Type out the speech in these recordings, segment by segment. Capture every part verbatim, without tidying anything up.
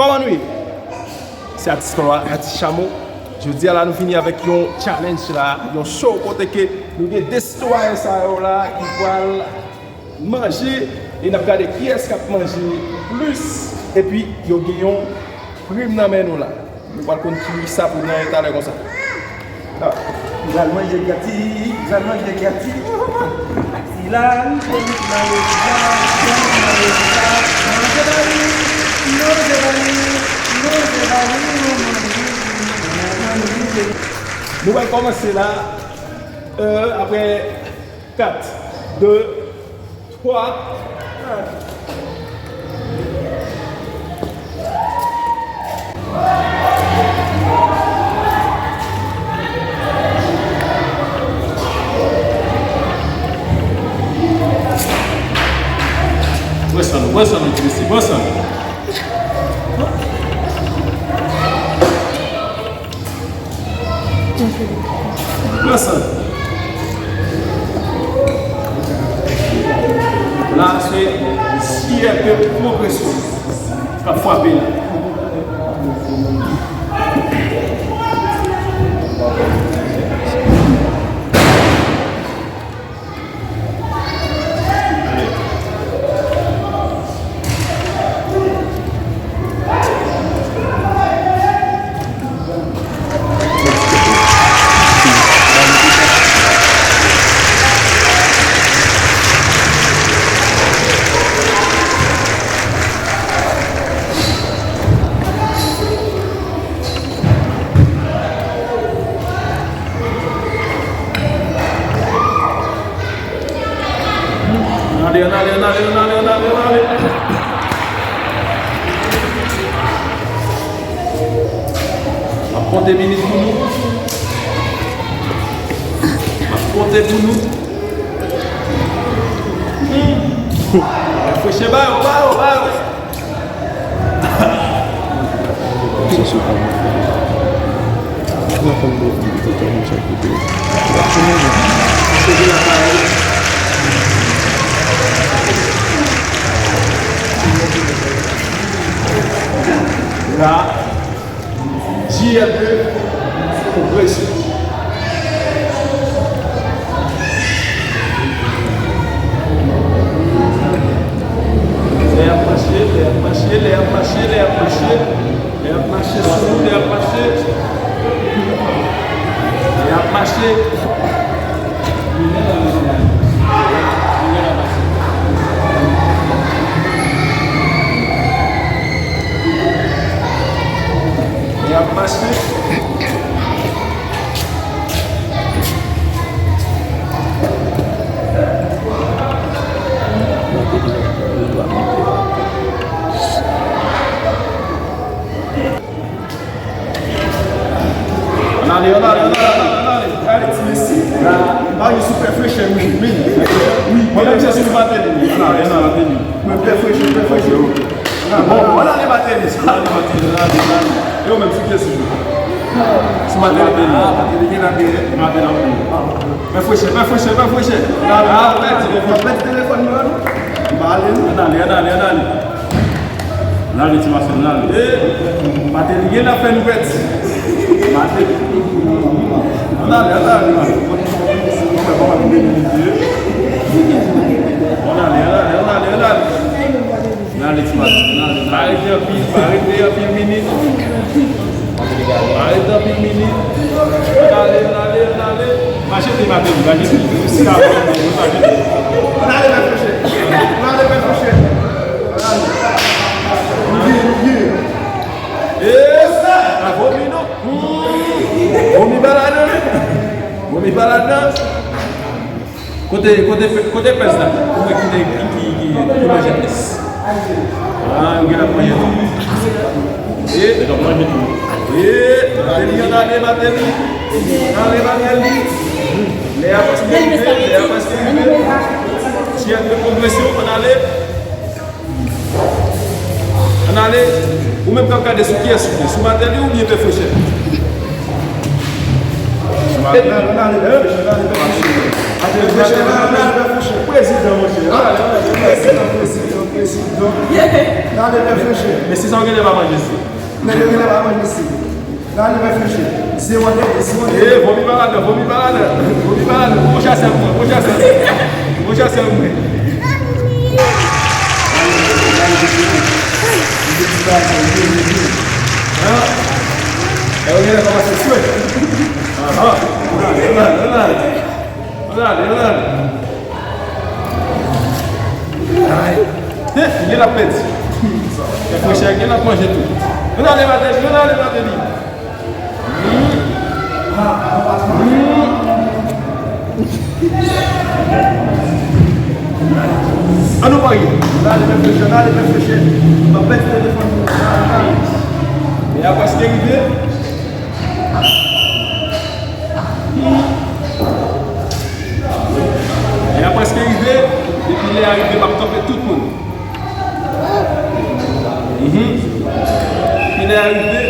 Kòman nou ye? Se atis pa nou a, atis Chamo. Jodi a la nou vini avèk yon challenge la, yon show kote ke nou gen de sitwayen sa yo la ki pral manje e n ap gade kiyès k ap manje plis epi yo gen yon prim nan men nou la. Nou pral konn kisa prim nan ye talè konsa. Ah. Pral manje gati, pral manje gati. Sila, manje bali, manje bali, manje bali. Nou pral kòmanse la, euh, apre kat, de, twa. Bwè san nou, bwè san nou, ti mesye, bwè san nou. Pran san. La, se J R P Progression k ap frape la. Ann ale, ann ale, ann ale. M ap konte minit pou nou. M ap konte pou nou. Hmm. Refreche ba yo, ba yo, ba yo. La, J R P Progression. Lè y ap mache, lè y ap mache, lè y ap mache, lè y ap mache. Lè y ap mache sou nou, lè y ap mache. Lè y ap mache. Lè y ap mache. Ann ale, ann ale, ann ale, ann ale, ann ale. Gade ti mesye. La, m pa gen sou pè frechè, wi, wi. Wi, mwen menm se sou Martelly. Ann ale, ann ale. Mwen pè frechè, pè frechè. Bon, ann ale Martelly, ann ale Martelly, ann ale, ann ale. Yo menm sou kiyès ou jwe? Sou Martelly. Ah, Martelly gen la dèyè. Martelly anpil. Pè frechè, pè frechè, pè frechè. Ann ale, ann ale, pè frechè. Pè telefòn mwen. M pa ale, non. Ann ale, ann ale, ann ale. N ale, ti Marcel, n ale. E, Martelly gen la fè nou pèdi. Martelly. Ann ale, ann ale, ann ale. Ann ale, ann ale, ann ale, ann ale. N ale, ti Marcel, n ale, n ale. Pa rete anpil, pa rete anpil minit. Pa rete anpil minit. Ann ale, ann ale, ann ale. Mache te Martelly, mache te. Ann ale, pè frechè. Ann ale, pè frechè. Oubyen, oubyen. E sa, pa vomi non. Hmm. Vomi pa ladan. Vomi pa ladan. Kote, kote, kote pèz la? Pou mwen ki te, ki, ki, ki, ki manje plis. Ah, yo gen la manje tou. E, yo manje tou. E, Martelly, ann ale, Martelly. Ann ale, Martelly. Lè a prèske rive, lè a prèske rive. J R P Progression, ann ale. Ann ale. Ou menm k ap gade sou kiyès ou ye? Sou Martelly oubyen pè frechè? Sou Martelly. Ann ale, ann ale, pè frechè, ann ale, pè frechè. Pè frechè, ann ale, ann ale, pè frechè. Prezidan, monchè. Ann ale, ann ale, prezidan, prezidan. Donk, n ale reflechi. Men si sa w genlè pa manje si. Men yo genlè pa manje si. N ale reflechi. Zero de, zero de. Eh, vomi pa ladan, vomi pa ladan. Vomi pa ladan. Bon chasè mwen, bon chasè mwen. Bon chasè mwen. Hein? E yo genlè kòmanse swe. Aha. Ann ale, ann ale, ann ale. Ann ale, ann ale. Ay. Heh, gen l ap pèdi. Frè Frechè gen l ap manje tou. Ann ale, Mateli, ann ale, Mateli. Hmm. Hmm. Ann nou parye. Ann ale, Frè Frechè, ann ale, Frè Frechè. M ap pèdi telefòn mwen. Ann ale. E a prèske rive. Lè a prèske rive, depi lè a rive, m ap kanpe tout moun. Mhm. Depi lè a rive,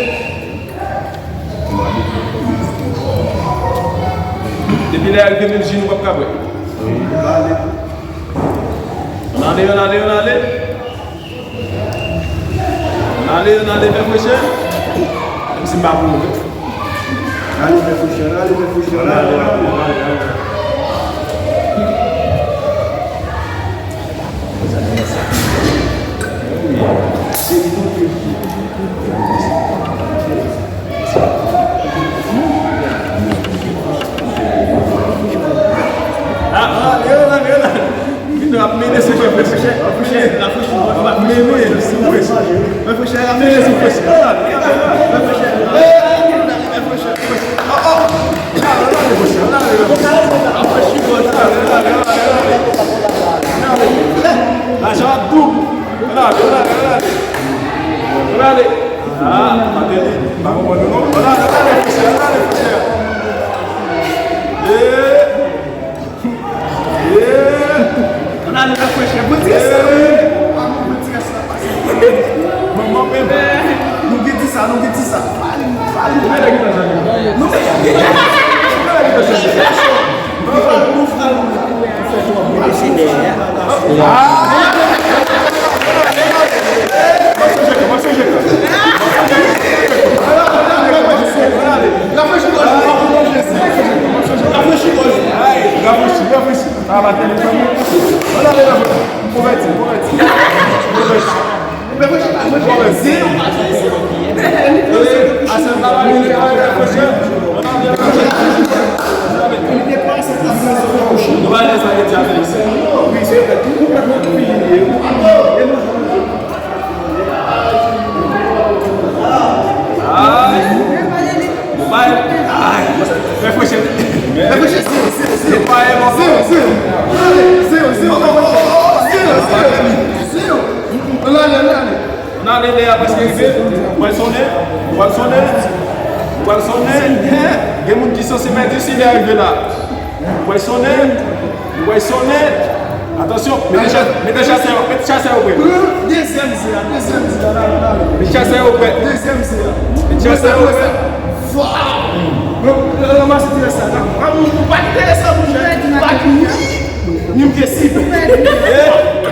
depi lè a rive, menm ji nou p ap ka bwè. Ann ale, ann ale, ann ale. Ann ale, ann ale, Frè Frechè. Menm si m pa pou ou. Ann ale, Frè Frechè, ann ale, Frè Frechè, ann ale, ann ale, ann ale. Ah, ah, Leonard, Leonard. Vin ap mennen sou frè, frè, frè, frè, la frè, ap mennen sou frè. Frè, frè, ap mennen sou frè. Frè, frè, frè, frè. Oh, oh. Lajan ap doub. Ann ale, ann ale, ann ale. Ann ale. Ah, Mateli, pa konprann nou non. Ann ale, ann ale, frè, ann ale, frè. Eh. Eh. Ann ale, frè, frè. Bon ti rès la, wi. Ah, bon ti rès la, pase. Manman, men. Nou gen di sa, nou gen di sa. Pale, pale. Nou gen di sa. Ay. Ay. Reflechi. Reflechi, zero, zero, zero. Zero, zero. Zero, zero. Zero, zero. Zero. Ann ale, ann ale. Ann ale, lè a prèske rive. Ou pral sonnen. Ou pral sonnen. Ou pral sonnen. Gen moun ki sanse pèdi si lè a rive la. Ou pral sonnen. Ou pral sonnen. Atansyon. Mete cha-, mete chasè yo. Mete chasè yo prè. Pran dezyèm ze a. Dezyèm ze a. Ann ale, ann ale. Mete chasè yo prè. Dezyèm ze a. Mete chasè yo prè. Fwa! Mwen, mwen ranmase ti rès la. Amoun, ou pa enterese mwen, jan pa ki ni m te sible. Ou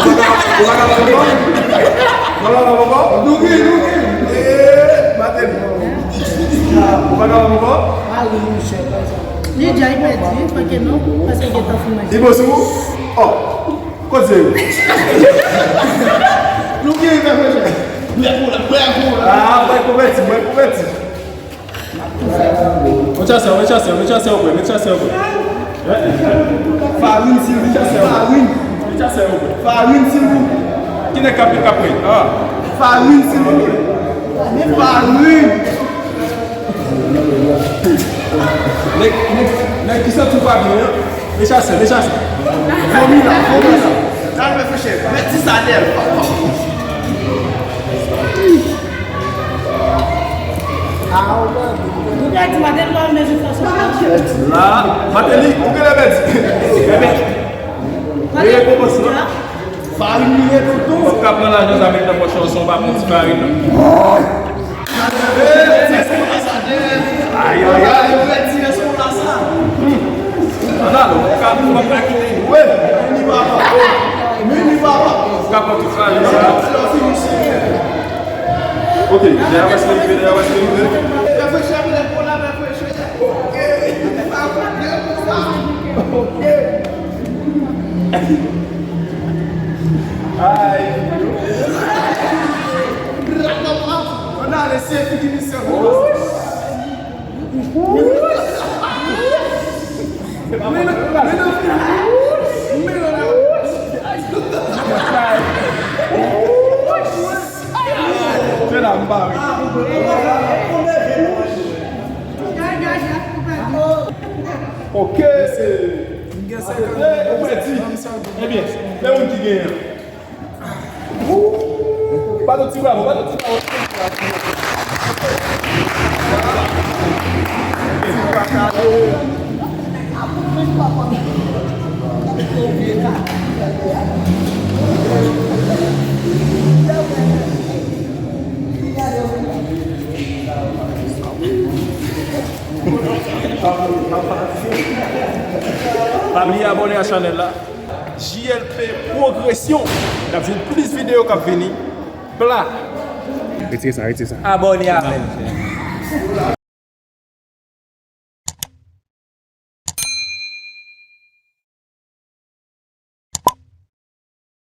pa ka, ou pa ka ba m ankò? Ou pa ka ba m ankò? Nou gen, nou gen. Ee, Mateli. Ou pa ka ba m ankò? Li dja pèdi, paske non, paske gentan fin manje. Li bon sou ou? Oh. Kot zero? Nou gen yon reflechi. Mwen konvèti, mwen konvèti. Mwen chasè, mwen chasè, mwen chasè, mwen chasè. Farin, silvouplè. Farin. Mwen chasè, mwen. Farin, silvouplè. Ki nèg k ap, k ap pran? Ah. Farin, silvouplè. Farin. Nèg, nèg, nèg ki santi w pa byen an, men chasè, men chasè. Vomi la, vomi la. Nan reflechi. Mèt ti sa dèyè l. Ou pèdi, Mateli pa vle jwe fòs. La, Mateli, ou genlè pèdi. Mateli, rekonpans la. Farin li ye, tonton. Ou ka pran lajan sa met nan pòch ou san w pa pran ti farin nan. Ay, ay, ay. Ann ale, ou ka, ou pa ka kite. Wi, li pa bon. Ou ka pran tout sa, wi, sa. Ok, dèyè wè si li vle, dèyè wè si li vle. Ay. Se la m pa ri. Ok. Ou pèdi. Ebyen, lè moun ki genyen. Bat yon ti bravo, bat yon ti bravo. Pa bliye abòne a chanèl la. J L P Progression. N ap jwenn plis videyo k ap vini. Bla! Retire sa, retire sa. Abòne avè m.